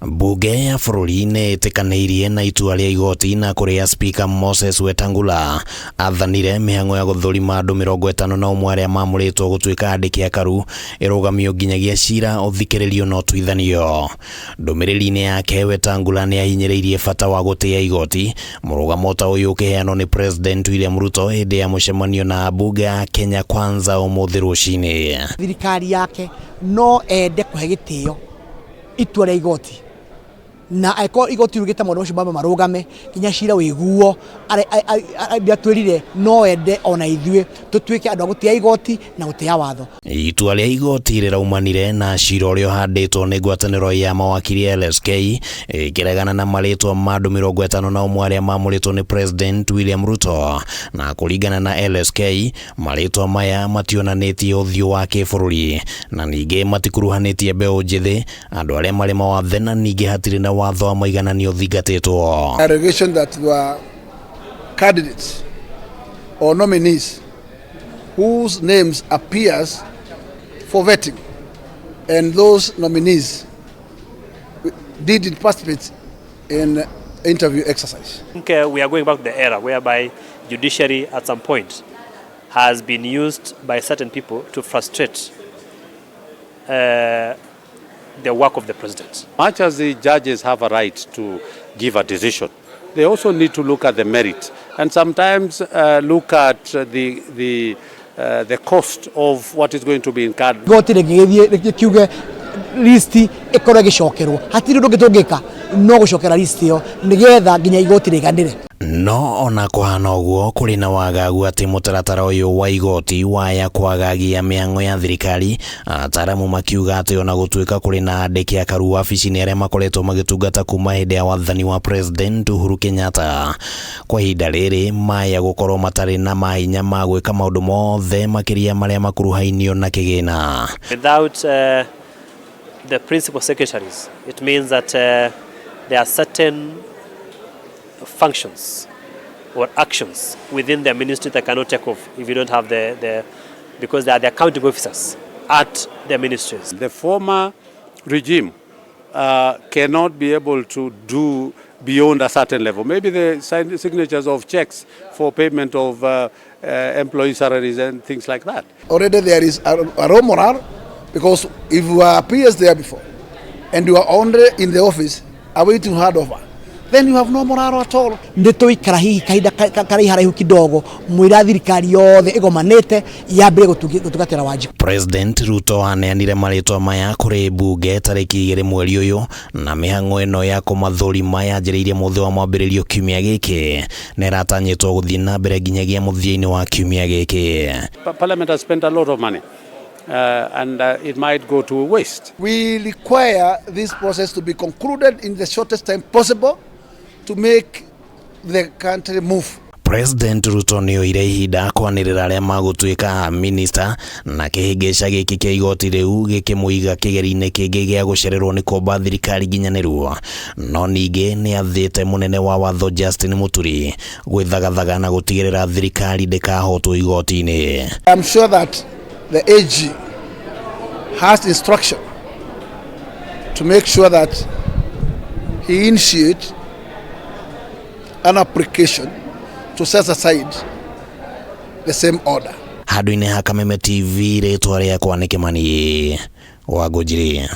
Mbunge ya bũrũri nĩ ĩtĩkanĩirie na itua rĩa igoti na kũrĩa Speaker Moses Wetangula athanire mĩhang'o ya gũthũrima andũ 51 arĩa mamũrĩtwo gũtuĩka andĩki akaru ĩrũgamio nginyagia cira ũthikĩrĩrio na ũtuithanio. Ndũmĩrĩri-inĩ yake Wetangula nĩ ahinyĩrĩirie bata wa gũtĩa igoti, mũrũgamo ta ũyũ ũkĩheanwo nĩ President William Ruto hĩndĩ ya mũcemanio na ambunge a Kenya Kwanza ũmũthĩ rũcinĩ. Thirikari yake no ende kũhe gĩtĩo itua rĩa igoti na angĩkorwo igoti rĩugĩte maũndũ macio mambe marũgame nginya cira wĩiguo, nĩatwĩrire no ende ona ithuĩ tũtuĩke andũ a gũtĩa igoti na gũtĩa watho. Itua rĩa igoti rĩraumanire na cira ũrĩa ũhandĩtwo nĩ ngwatanĩro ya mawakiri LSK ĩkĩregana na marĩtwa ma andũ 51 arĩa mamũrĩtwo nĩ President William Ruto, na kũringana na LSK marĩtwa maya mationanĩtie ũthiũ wa kĩbũrũri na ningĩ matikuruhanĩtie mbeũ njĩthĩ, andũ arĩa marĩ mawathe na ningĩ hatirĩ na watho wa maigananio ũthingatĩtwo. Allegation that there were candidates or nominees whose names appears for vetting, and those nominees didn't participate in interview exercise. I think we are going back to the era whereby judiciary at some point has been used by certain people to frustrate the work of the president. Much as the judges have a right to give a decision, they also need to look at the merit and sometimes look at the cost of what is going to be incurred. Igoti rĩngĩgĩthiĩ rĩkiuge list ĩkorwo ĩgĩcokerwo, hatirĩ ũndũ ũngĩ tũngĩka no gũcokera list ĩyo nĩgetha nginya igoti rĩiganĩre. No ona kũhana ũguo, kũrĩ na wagagu atĩ mũtaratara ũyũ wa igoti waya kwagagia mĩhang'o ya thirikari, ataramu makiuga atĩ ona gũtuĩka kũrĩ na andĩki akaru wabici-inĩ arĩa makoretwo magĩtungata kuma hĩndĩ ya wathani wa President Uhuru Kenyatta, kwa ihinda rĩrĩ maya gũkorwo matarĩ na mahinya ma gwĩka maũndũ mothe makĩria marĩa makuruhainio na kĩgĩna. Without the principal secretaries, it means that there are certain functions or actions within the ministry that cannot take off if you don't have the because they are the accounting officers at the ministries. The former regime cannot be able to do beyond a certain level. Maybe the signatures of checks for payment of employee salaries and things like that. Already there is a low morale, because if you are PS there before and you are only in the office awaiting handover, then you have no morale at all. Nĩ tũikara hihi kahinda karaiharaihu kidogo mwĩra thirikari yothe ĩgomanĩte yambĩrĩrie gũtungatĩra Wanjikũ. President Ruto aneanire marĩtwa maya kũrĩ mbunge tarĩki 2 mweri ũyũ, na mĩhang'o ĩno ya kũmathũrima yanjĩrĩirie mũthĩ wa mwambĩrĩrio kiumia gĩkĩ na ĩratanyĩtwo gũthiĩ na mbere nginyagia mũthia-inĩ wa kiumia gĩkĩ. Parliament has spent a lot of money and it might go to waste. We require this process to be concluded in the shortest time possible to make the country move. President Ruto nĩ oire ihinda kwanĩrĩra arĩa magũtuĩka minista, na kĩhĩngĩca gĩkĩ kĩa igoti rĩu gĩkĩmũiga kĩgeri-inĩ kĩngĩ gĩa gũcererwo nĩ kũmba thirikari nginyanĩru. No ningĩ nĩ athĩte mũnene wa watho Justin Muturi gwĩthagathaga na gũtigĩrĩra thirikari ndĩkahotwo igoti-inĩ. I'm sure that the AG has instruction to make sure that he initiates an application to set aside the same order. Handũ-inĩ ha Kameme TV, rĩtwa rĩakwa nĩ Kĩmani wa Ngũnjiri.